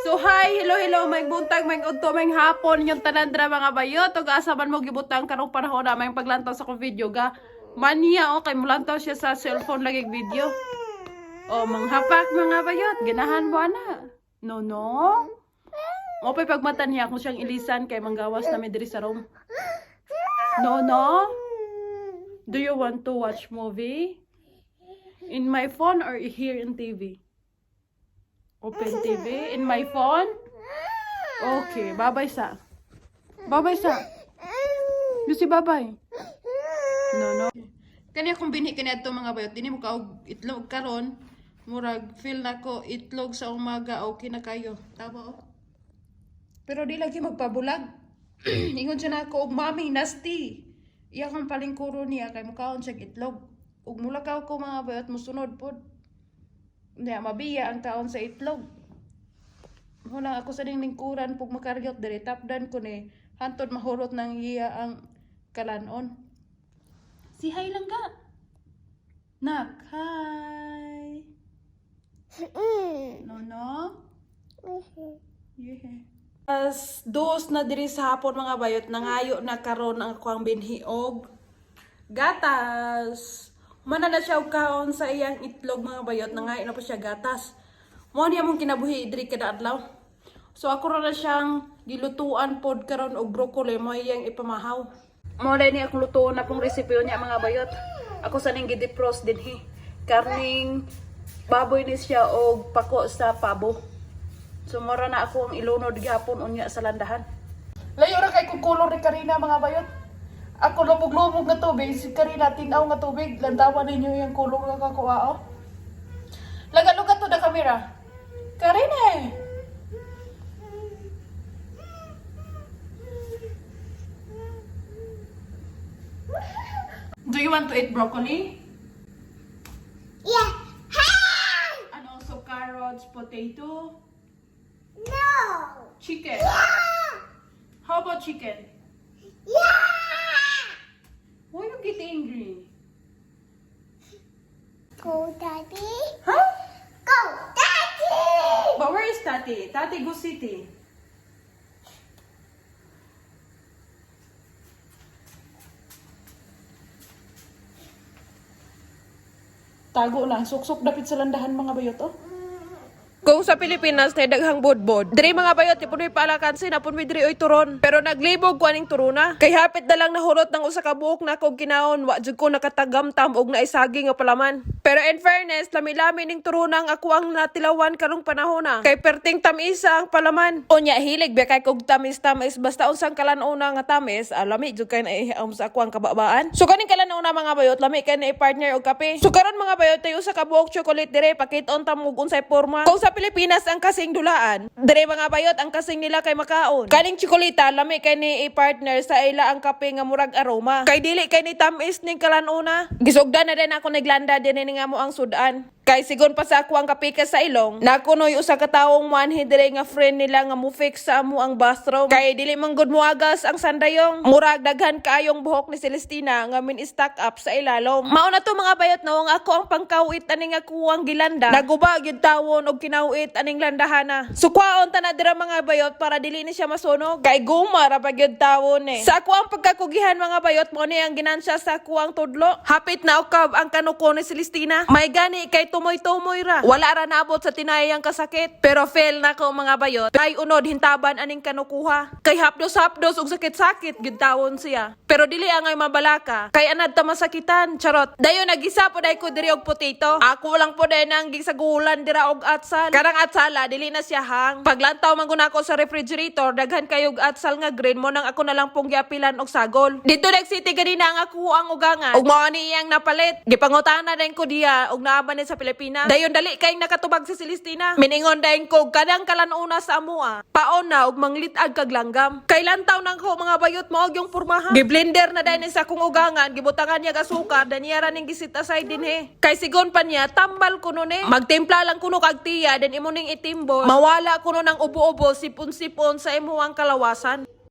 So hi, hello, hello, may buntag, may udto, may hapon, yung tanan dra mga bayot. Ug asa man mo gibutang karong panahon na may paglantaw sa akong video ga. Mania oh, kay mulantaw siya sa cellphone lagi video. Oh, manghapak mga bayot, ganahan mo ana. No, no. Mo pa'y pagmata niya kung siyang ilisan kay manggawas na mi diri sa room. No, no. Do you want to watch movie? In my phone or here in TV? Open TV? In my phone? Okay, babay sa. Babay sa. Lucy, babay. No, no. Kani akong binhi kani adto mga bayot, dinhi mo kaog itlog karon. Murag feel nako itlog sa umaga okay na kayo. Tama oh. Pero di lagi magpabulag. Ingon siya nako og mami nasty. Iya kang palingkuro niya kay mukaon siya itlog. Ug mulakaw ko mga bayot musunod pod. Nya mabiya ang kaon sa itlog. Muna ako sa ning lingkuran pug makaryot diri tapdan ko ni hantod mahurot nang iya ang kalanon. Si hi lang ga. Nak, hi. No, no. Yeah. As 2 na diri sa hapon mga bayot, nangayo na karon ang akuang binhi og gatas. Mana na siya og kaon sa iyang itlog mga bayot, nangayo na po siya gatas. Mo niya mong kinabuhi diri kada adlaw. So ako ra na siyang gilutuan pod karon og broccoli mo iyang ipamahaw. Mo na ni akong lutuon na pong recipe niya mga bayot. Ako sa ning gidepros dinhi. Karning baboy ni siya og pako sa pabo. So mura na ako ang ilunod gihapon unya sa landahan. Layo ra kay kong kolor ni Karina mga bayot. Ako lubog-lubog nga tubig, si Karina tinaw nga tubig. Landawan ninyo yung kulor nga kakuha oh. Laga-luga to na kamera. Karina eh. Do you want to eat broccoli? Yeah. Hi! And also carrots, potato, No. chicken. Yeah. How about chicken? Yeah. Why you get angry? Go, Daddy. Huh? Go, Daddy. But where is Tati? Tati go city. Tago na. Suksok dapit sa landahan mga bayot, oh. Kung sa Pilipinas na daghang bodbod, diri mga bayot di punoy paalakansi na punoy diri oy turon. Pero naglibog ko aning turuna. Kay hapit na lang nahurot ng usa ka buok na kog kinaon, wa jud ko nakatagamtam og naisagi nga palaman. Pero in fairness, lami-lami ning turuna ang ako ang natilawan karong panahona. Kay perting tamisa ang palaman. Unya hilig ba kay kog tamis-tamis basta unsang kalan-una nga tamis, lami jud kay naihiam sa ako ang kababaan. So kaning kalan-una mga bayot, lami kay na i-partner og kape. So karon mga bayot tayo usa ka buok chocolate dire pakit-on ta mo og unsay porma. Kung sa Pilipinas ang kasing dulaan, dire mga bayot ang kasing nila kay makaon. Kaning chokolita lami kay ni i-partner sa ila ang kape nga murag aroma. Kay dili kay ni tamis ning kalan-una. Gisugdan na din ako naglanda dinhi ni nga mo ang sudan. Kay sigon pa sa ako ang kape ka sa ilong, nakunoy usa ka tawong muanhi dire nga friend nila nga mo fix sa amo ang bathroom. Kay dili man gud moagas ang sandayong. Murag daghan kaayong buhok ni Celestina nga min stack up sa ilalom. Mao na to mga bayot no, ang ako ang pangkawit aning ako ang gilanda. Naguba gyud tawon og kinawit aning landahana. Sukwaon ta na dira mga bayot para dili ni siya masunog. Kay guma ra pa gyud tawon eh. Sa ako ang pagkakugihan mga bayot mo ni ang ginansya sa ako ang tudlo. Hapit na ukab ang kanuko ni Celestina. May gani kay tumoy-tumoy ra. Wala ra naabot sa tinayang kasakit. Pero fail na ko mga bayot. Ay unod hintaban aning kanukuha. Kay hapdos-hapdos ug sakit-sakit gid tawon siya. Pero dili angay mabalaka. Kay anad ta masakitan. Charot. Dayon nagisa po dai ko diri og potato. Ako lang po dai nang gisagulan dira og atsal. Karang atsala dili na siya hang. Paglantaw man gud ako sa refrigerator daghan kayog atsal nga green mo nang ako na lang pong giapilan og sagol. Dito nag city ganina ang ako ang ugangan. Ug mao ni iyang napalit. Gipangutana dayon ko diya og naa ba ni sa Pilipinas. Dayon dali kay nakatubag si Celestina. Miningon dayon ko kadang kalanuna sa amoa. Paon na og manglit-ag kag langgam. Kay lantaw nang ko mga bayot mao og yung pormaha. Giblender na dayon ni sa akong ugangan, gibutangan niya og asukar, dan niya ra ning gisit aside dinhi. Kay sigon pa niya tambal kuno ni. Magtimpla lang kuno kag tiya, then imo ning itimbol. Mawala kuno ng ubo-ubo, sipon-sipon sa imuang kalawasan.